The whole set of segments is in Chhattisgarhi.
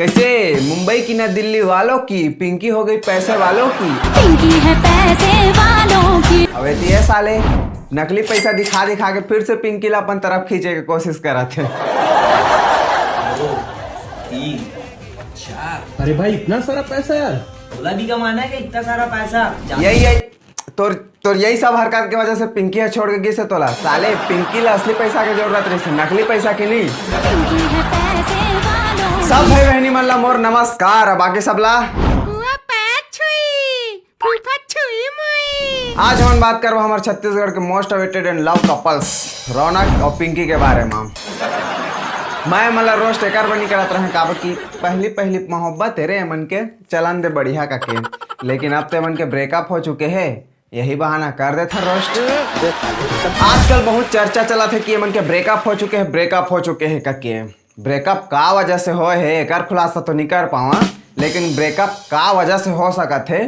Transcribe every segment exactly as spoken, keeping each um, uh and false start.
कैसे मुंबई की ना दिल्ली वालों की, पिंकी हो गई पैसे वालों की। पिंकी है पैसे वालों की। अबे तो ये साले नकली पैसा दिखा दिखा के फिर से पिंकी ला अपन तरफ खींचे के कोशिश करत हे। तीन, चार। अरे भाई, इतना सारा पैसा यार। तोला भी कमाना है क्या इतना सारा पैसा? जा- यही यही तोर तोर यही सब हरकत के वजह से पिंकी ह छोड़ के गिस हे तोला। साले, पिंकी ला असली पैसा के जरूरत रहिस हे, नकली पैसा के नहीं। पिंकी है पैसे वालों सब भाई बहनी मन ला मोर नमस्कार। अब बाकी सब ला हुआ पैर छुई, फूफा छुई मुई। आज हमन बात करबो हमर छत्तीसगढ़ के most awaited and love couples रौनक और पिंकी के बारे में। मैं एमन ला रोस्ट एकर बनी करत रहे, काबर कि पहली पहली मोहब्बत हे रे एमन के, चलन दे बढ़िया कके। लेकिन अब तो एमन के ब्रेकअप हो चुके हे, यही बहाना कर देथा रोस्ट। आजकल बहुत चर्चा चलत हे कि एमन के ब्रेकअप हो चुके हे, ब्रेकअप हो चुके हे कके। ब्रेकअप का वजह से होए हे, एकर खुलासा तो नहीं कर पावा, लेकिन ब्रेकअप का वजह से हो सकत हे,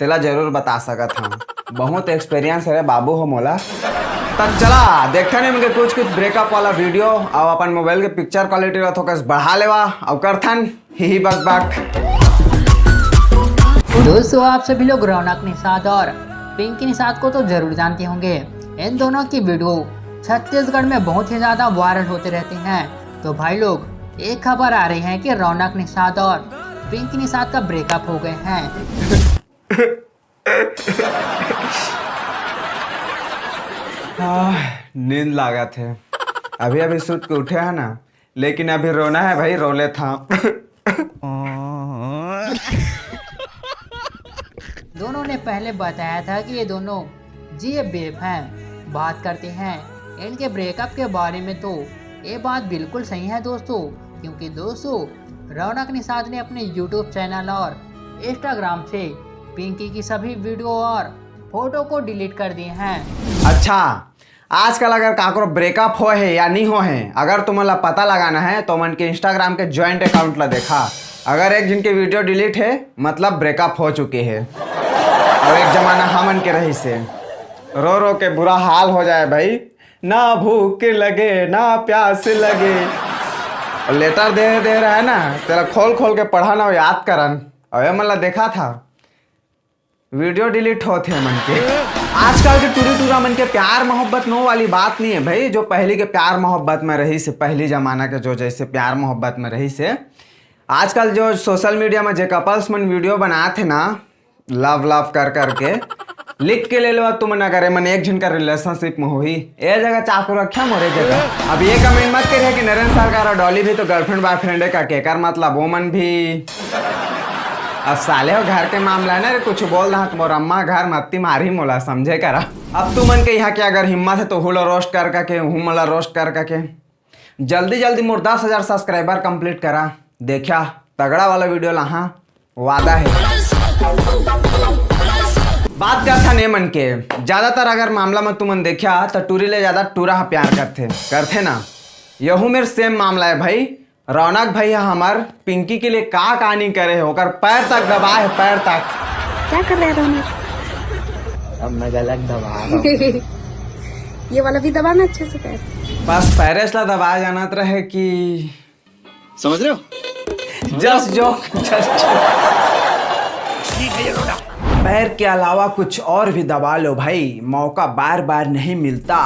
तेला जरूर बता सकत हूँ। बहुत एक्सपीरियंस हे रे बाबू हो मोला। तब चला देखथन एमन के कुछ कुछ ब्रेकअप वाला वीडियो, अउ अपन मोबाइल के पिक्चर क्वालिटी ला थोकस बढ़ा लेवा, अउ करथन ही ही बक बक। दोस्तों, आप सभी लोग रौनक निषाद और पिंकी निषाद को तो जरूर जानते होंगे। इन दोनों की वीडियो छत्तीसगढ़ में बहुत ही ज्यादा वायरल होते रहते हैं। तो भाई लोग, एक खबर आ रही है कि रौनक निषाद और पिंकी निषाद का ब्रेकअप हो गए हैं। आह, नींद लागत हे। अभी अभी सुत के उठे हे ना, लेकिन अभी रोना हे भाई, रो लेथंव। दोनों ने पहले बताया था कि ये दोनों जीएफ बीएफ हैं, बात करते हैं। इनके ब्रेकअप के बारे में तो ये बात बिल्कुल सही है दोस्तों, क्योंकि दोस्तों, रौनक निषाद ने अपने यूट्यूब चैनल और इंस्टाग्राम से पिंकी की सभी वीडियो और फोटो को डिलीट कर दिए हैं। अच्छा, आजकल अगर काकरो ब्रेकअप होए हे या नहीं होए हे, अगर तुमन ला पता लगाना हे तो मन के इंस्टाग्राम के ज्वाइंट अकाउंट ला देखा। अगर एक झन के वीडियो डिलीट हे, मतलब ब्रेकअप हो चुके हे। अउ एक जमाना हमन के रहिस हे, रो रो के बुरा हाल हो जाए भाई, ना भूख लगे ना प्यास लगे। अउ लेटर दे दे रहा हे ना, तेला खोल खोल के पढ़ा ना, याद करन। अउ एमन ला देखा था, वीडियो डिलीट होत हे मन के। आजकल के टूरी टूरा मन के प्यार मोहब्बत नो वाली बात नहीं हे भाई। जो पहली के प्यार मोहब्बत में रहिस हे, पहली जमाना के जो जैसे प्यार मोहब्बत में रहिस हे, आजकल जो सोशल मीडिया में जे कपल्स मन वीडियो बनात हे ना, लव लव कर कर के, लिख के ले लो तुमन, अगर एमन एक झन का रिलेशनशिप में होही, ए जगह चाकू रखा मोरे जगह। अब ये कमेंट मत करिए कि नरेंद्र सरकार और डॉली भी तो गर्लफ्रेंड बॉयफ्रेंड हे का, केकर मतलब वो मन भी। अब साले हो घर के मामला हे ना रे, कुछ बोल दहा तो मोर अम्मा घर मत्ती मारही मोला, समझे करा। अब तुमन के यहाँ के अगर हिम्मत हे तो हूँ ला रोस्ट कर करके, हूँ मोला रोस्ट कर करके। जल्दी जल्दी मोर दस हजार सब्सक्राइबर कंप्लीट करा, देखा तगड़ा वाला वीडियो लाहा, वादा हे। बात करथन एमन के, ज्यादातर अगर मामला में तुमन देखा तो टूरी ले ज्यादा टूरा ह प्यार करथे, करथे ना? यहू मेर सेम मामला हे भाई। रौनक भाई ह हमर पिंकी के लिए का का नहीं करे हे, ओकर पैर तक दबाए हे, पैर तक। क्या कर रहे हैं रौनक? अब मैं गलत दबा रहा हूँ। ये वाला भी दबाना अच्छे से पैर। बस पैरेस ला दबाए जानत रहे कि समझ रहे हो? जस्ट जोक, जस्ट पैर के अलावा कुछ और भी दबा लो भाई, मौका बार बार नहीं मिलता।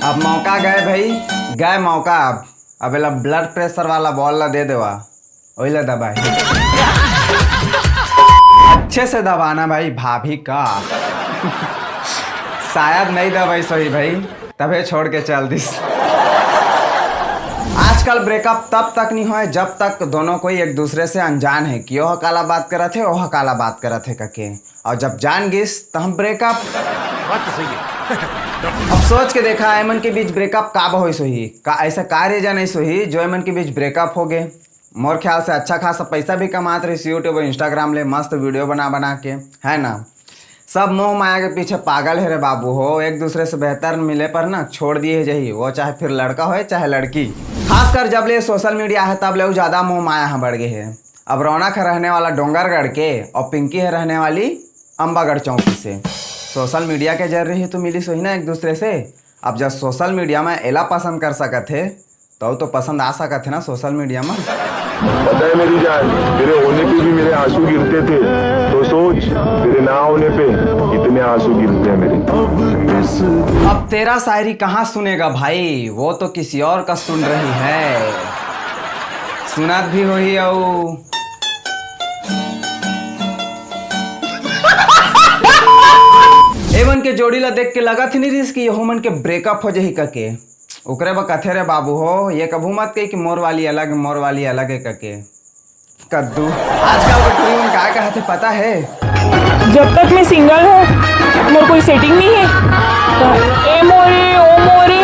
अब मौका गए भाई, गए मौका। अब अब एला ब्लड प्रेशर वाला बॉल ला दे देवा, ओइला दबाए। अच्छे से दबाना भाई, भाभी का। शायद नहीं दबाइस होही भाई, तभे छोड़ के चल दिस। आजकल ब्रेकअप तब तक नहीं होए जब तक दोनों कोई एक दूसरे से अनजान हे कि ओह काला बात करत हे, ओह काला बात करत हे कके। अउ जब जान गिस त हम ब्रेकअप। बात तो सही है। अब सोच के देखा, एमन के बीच ब्रेकअप काबर होइस होही? का ऐसा का रीजन ऐस होही जो एमन के बीच ब्रेकअप हो गे? मोर ख्याल से अच्छा खासा पैसा भी कमात रहिस YouTube और Instagram ले, मस्त वीडियो बना बना के, है ना? सब मोह माया के पीछे पागल हे रे बाबू हो, एक दूसरे से बेहतर मिले पर ना छोड़ दिए हे जही, वो चाहे फिर लड़का होए चाहे लड़की। खासकर जब ले सोशल मीडिया हे तब ले उ ज्यादा मोह माया ह बढ़ गे हे। अब रौनक ह रहने वाला डोंगरगढ़ के और पिंकी ह रहने वाली अम्बागढ़ चौकी से। सोशल मीडिया के जरिए ही तो मिलिस होही ना एक दूसरे से। अब जब सोशल मीडिया में एला पसंद कर सकत हे तो तो पसंद आ सकत हे ना सोशल मीडिया में। पता है मेरी जान, तेरे होने पे भी मेरे आंसू गिरते थे, तो सोच, तेरे ना होने पे कितने आंसू गिरते हैं मेरे। अब तेरा शायरी कहाँ सुनेगा भाई, वो तो किसी और का सुन रही है। सुनात भी होही अउ ए मन के जोड़ी ला देख के लगत ही नहीं रहिस कि यहू मन के ब्रेकअप हो जाही कके। ओकरे बर कथे रे बाबू हो, ये कभू मत कही कि मोर वाली अलग है, मोर वाली अलग है कके। कद्दू। आजकल के टुरी मन का कहत हे पता है? जब तक मैं सिंगल हूँ, मोर कोई सेटिंग नहीं है। ए मोरे, ओ मोरे,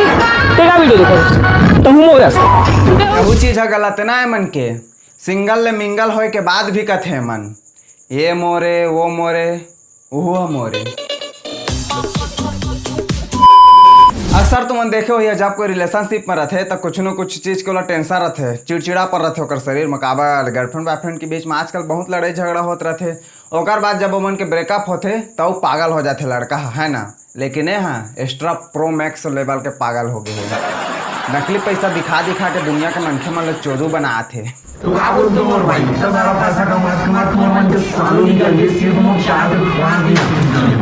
तेरा वीडियो देखो, तो हूँ मोरे। यहू चीज ह गलत ना है मन के। सिंगल ले मिंगल होए के बाद भी कथे मन, ये मोरे, वो मोरे, वो मोरे। अक्सर तुमन देखे हो, जब कोई रिलेशनशिप में रहते, तो कुछ न कुछ चीज के ओला टेंशन रहते, चिड़चिड़ापन रहते ओकर शरीर में। काबर, गर्लफ्रेंड बॉयफ्रेंड के बीच में आजकल बहुत लड़ाई झगड़ा होत रहते। ओकर बाद जब ओमन के ब्रेकअप होते, तो उ पागल हो जाते लड़का, है ना? लेकिन ये हाँ, एक्स्ट्रा प्रो मैक्स लेवल के पागल हो गए। नकली पैसा दिखा दिखा के दुनिया के मनखे मन ल चोदू बनात हे। तो का बोलते हो मोर भाई, इतना सारा पैसा कमा कमा तुम्हारे मन के सालों निकाल के सिर्फ हम चार के पाँच दिन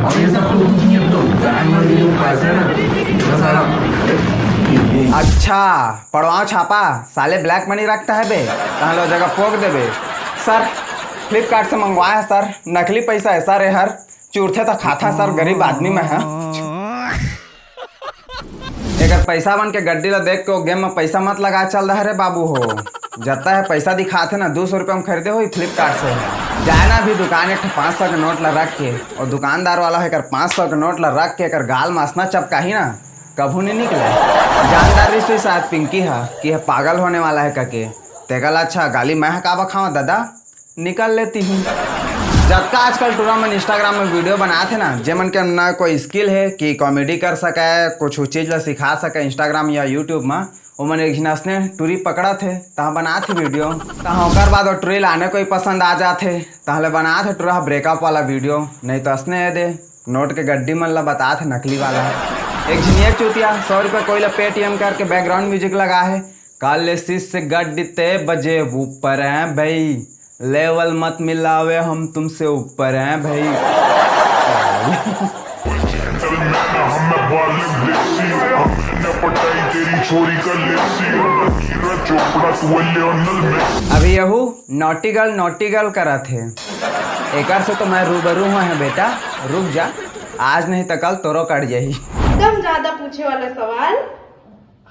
और ये सब तो कुछ नहीं, अब तो जानवर के जो पैसा है ना, इतना सारा अच्छा, पड़वाओ छापा, साले ब्लैक मनी रखता है बे, तहाँ लो जगह पोक देबे। सर, फ्लिपकार्ट से मंगवाया है सर, नकली पैसा है सर, ये हर चूरथे तो खाता सर, गरीब आदमी मैं है। एकर पैसा बन के गड्डी ला देख के ओ गेम में पैसा मत लगा चल रहा रे बाबू हो। जत्ता है पैसा दिखाते ना, दो सौ रुपया में खरीदे हो फ्लिपकार्ट से। जाए ना भी दुकान, एक ठो पाँच सौ के नोट ला रख के, और दुकानदार वाला है एकर पाँच सौ के नोट ला रख के एकर गाल में असना चपकाही ना, कभू नहीं निकले। जानदार रिश्ते साथ पिंकी है कि यह पागल होने वाला है कके। तेगल अच्छा गाली मैं ह का बखावा दादा, निकल लेती हूँ। जतका आजकल टूरा मन इंस्टाग्राम में वीडियो बनात हे ना, जेमन के ना कोई स्किल है कि कॉमेडी कर सके, कुछ चीज ला सिखा सके इंस्टाग्राम या यूट्यूब में, ओमन एक झिन असने टूरी पकड़त हे, तहाँ बनात हे वीडियो, तहाँ ओकर बाद वो टूरी लाने कोई पसंद आ जात हे, तहाँ ले बनात हे टूरा ब्रेकअप वाला वीडियो, नहीं तो असने ये दे नोट के गड्डी मन ला बतात हे नकली वाला। एक झिन ये चूतिया सौ रुपया कोई ला पेटीएम करके बैकग्राउंड म्यूजिक लगा है, काले शीश गड्डी ते बजे ऊपर हैं भाई, लेवल मत मिलावे, हम तुमसे ऊपर हैं भाई। चल मैं ना हम मैं बालक देसी, हमने पटाई तेरी छोरी का लेसी, हीरा चोपड़ा तू लियोनल मेसी। अभी यहू नॉटी गर्ल नॉटी गर्ल करत हे। एकर से तो मैं रूबरू हुआ है बेटा, रुक जा, आज नहीं तो कल तोरो कट जाही। एकदम ज्यादा पूछे वाला सवाल,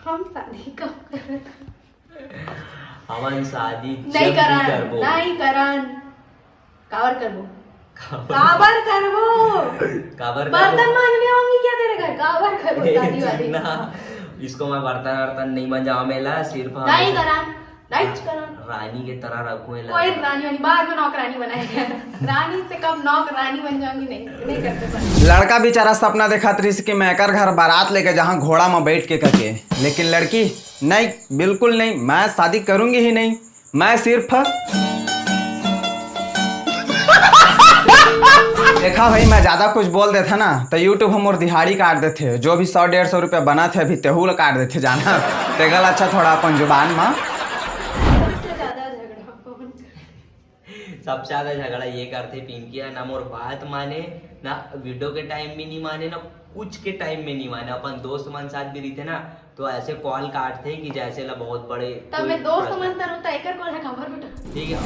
हम शादी कब करन? हमन शादी नहीं जब भी करन, करबो। नहीं करन। काबर करबो? काबर करबो? काबर बर्तन करबो? मांजने आऊंगी क्या तेरे घर? काबर करबो शादी वादी? ना, इसको मैं बर्तन वर्तन नहीं मंजावा मेला, सिर्फ हम नहीं ऐसे करन, नहीं करन। रानी के तरह रखूं एला। कोई रानी वानी बाद में नौकरानी बनाएंगे। रानी से कब नौकरानी बन जाऊंगी? नहीं, नहीं करते शादी। लड़का बेचारा सपना देखत रहिस कि मैं एकर घर बारात लेके जहाँ घोड़ा में बैठ के कके, लेकिन लड़की नहीं, बिल्कुल नहीं, मैं शादी करूंगी ही नहीं। मैं सिर्फ देखा भाई, मैं ज्यादा कुछ बोल देता ना तो YouTube हम मोर दिहाड़ी काट देते, जो भी सौ डेढ़ सौ रुपया बना थे अभी तेहू ला काट देते जाना। तेगल अच्छा थोड़ा अपन जुबान में सबसे ज्यादा झगड़ा कौन करे? सबसे ज्यादा झगड़ा ये करथे पिंकी ह, ना मोर बात माने, ना वीडियो के टाइम में नहीं माने, ना कुछ के टाइम में नहीं माने। अपन दोस्त मन साथ भी रहिथे ना, तो ऐसे कॉल काटथे कि जैसे ला बहुत बड़े तब कोई मैं दोस्त प्रश्न। मन से रहूं तो एकर कॉल है काबर बेटा? ठीक है।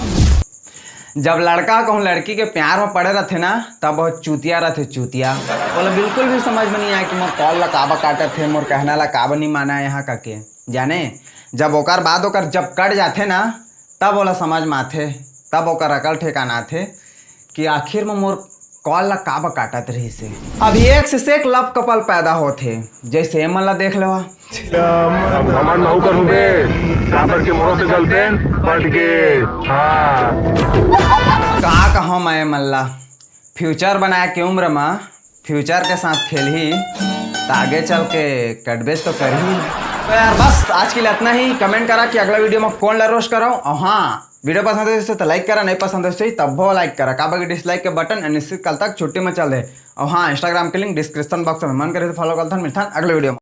जब लड़का कहूँ लड़की के प्यार में पड़े रहथे ना, तब बहुत चूतिया रहथे, चूतिया। बोला बिल्कुल भी समझ में नहीं आया कि मोर कॉल ला काबर काटत हे, मोर कहना ला काबर नहीं माना यहाँ कके। जाने, जब ओकर बाद ओकर जब कट जाथे ना, तब ओला समझ में आथे, तब ओकर अकल ठिकाना आथे कि आखिर में मोर कॉल ला काबर काटत रहिस हे। अब एक से एक लव कपल पैदा होथे, जैसे एमन ला देख लेवा। अब घमंड नहु करहूं बे, काबर के मोरो से गर्लफ्रेंड पट के। हाँ। का कहूँ मैं एमन ला, फ्यूचर बनाए के उम्र में फ्यूचर के साथ खेलही, त आगे चल के कटबेच तो करही। तो यार बस आज के लिए इतना ही। कमेंट करा कि अगला वीडियो में कौन ला रोस्ट कराऊं। और हाँ, वीडियो पसंद है तो लाइक करा, नहीं पसंद है तब वो लाइक करा, काबर कि डिसलाइक के बटन अनिश्चित काल तक छुट्टी में चल दे। और हाँ, इंस्टाग्राम के लिंक डिस्क्रिप्शन बॉक्स में, मन करे तो फॉलो कर, मिलता है अगले वीडियो में।